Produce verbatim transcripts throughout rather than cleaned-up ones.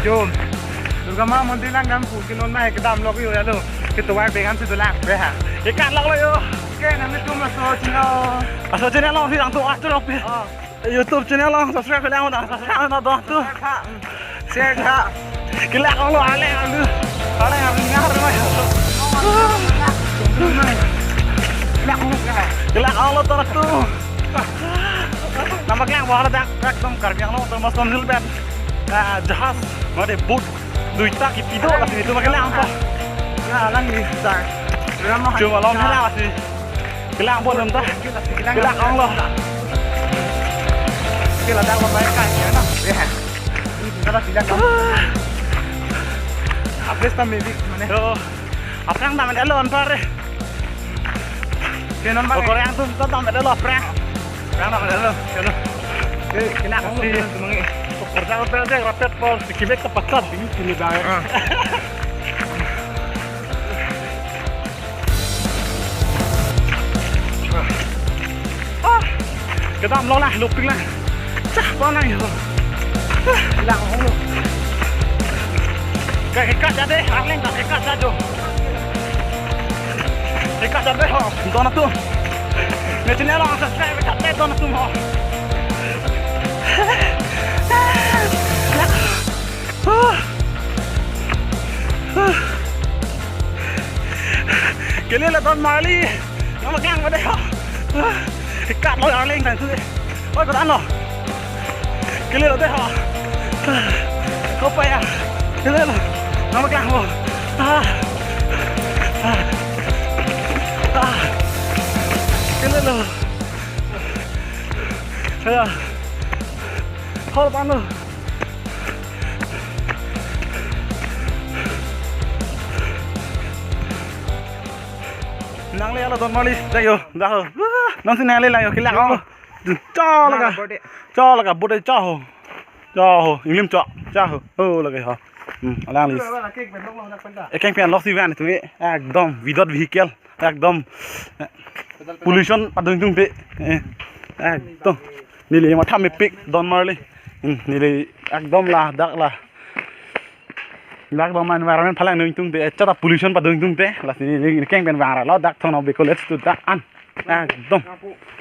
Yo, Durga Ma Mondir langdam pu ke non ma kedam lok yo ya lo. Ke tovar began si dolang pe ha. Ikan lok lo yo. Ke nanglitum laso channel. Laso channel along si nangtum atur lok pe. Oh. YouTube channel along subscribe lang, subscribe na do tu. Share tha. Kelak ong lo ale alu. Ale alu ngar ma. Kelak ong lo. Kelak ong lo tor tu. Nangpaklang bahwa dak ekdom Karbi Anglong termasuk nilbet. Ah, jahaz, made boat, duita kipi do, lasi itum paklang pa. Ya, lang ni sar. Cuma long hela lasi. Kelak ong lo ta. Kelak ong lo. Kelak dak lo baik kan ya na. Ya. Kita tidak tahu. Update ta maybe mana. Yo. Aphrang dam lo anpar. Ke non bang. Korang tu ta dam lo aphrang. Aphrang dam lo. Chalo. Eh, kena aku si. Korang hotel je rapet pol sikibek ta pakat. Ini sini bang. Ah. Ah, kedam lo lah, lupik lah. Chah, pa nang yo. Ah, lang ho. Kai kai ja de, arleng kai kai ja jo. Kai kai ja de ho, don atum. Ne channel along subscribe kai de don atum ho. Ah. Ah. Kele la don marli. Nangpaklang ma de ho. Kat lo arleng tang tu. Oi, kodan lo. Kele lo de ho. Kopa ya. Kele lo. Nangpaklang ho. Ah. Ah. Ah. Kele lo. Ya. Hol pan lo. Nangle alo don marli, dak yo, dak ho. Wah, nonsi nangle lang yo, kelak ong lo. Cho laga. Cho laga, boat cho ho. Cho ho, inglim cho, cho ho. Oh, laga ho. Hmm, alangli. Ekeng pen lok si van tu, ekdom without vehicle, ekdom, eh, pollution padun tung te. Eh, ekdom. Neli matha mepik don marli. Hmm, neli ekdom la, dak la. Dak bang environment phalang nung tung te, chata pollution padun tung te, lasi neli keng pen bang ra lo, dak thong no beko let's do dak an. Ekdom.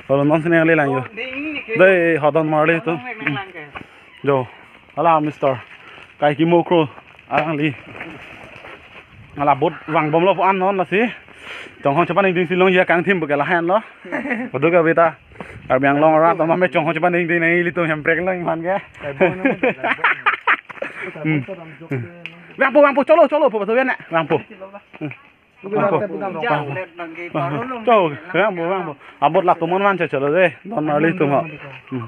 Kalau nonsi nangle lang yo. Dei ho don marli tu. Jo. Hala mister. Kai ki mokro. Alangli. Hala boat vangbom lo pu an non lasi. Chonghong chepaningding si long ya kangthim bu ke lahen lo. Bodo ka beta. Karbi Anglong arat tama me chonghong chepaningding nang ilitum hemprek lo iman ke. Hmm. Hmm. Vangpo, vangpo, cholo, cholo, po, po, vangpo. Hmm. Vangpo. Cho, vangpo, vangpo. Abot la tumon van che cholo de. Don marli tum ho. Hmm.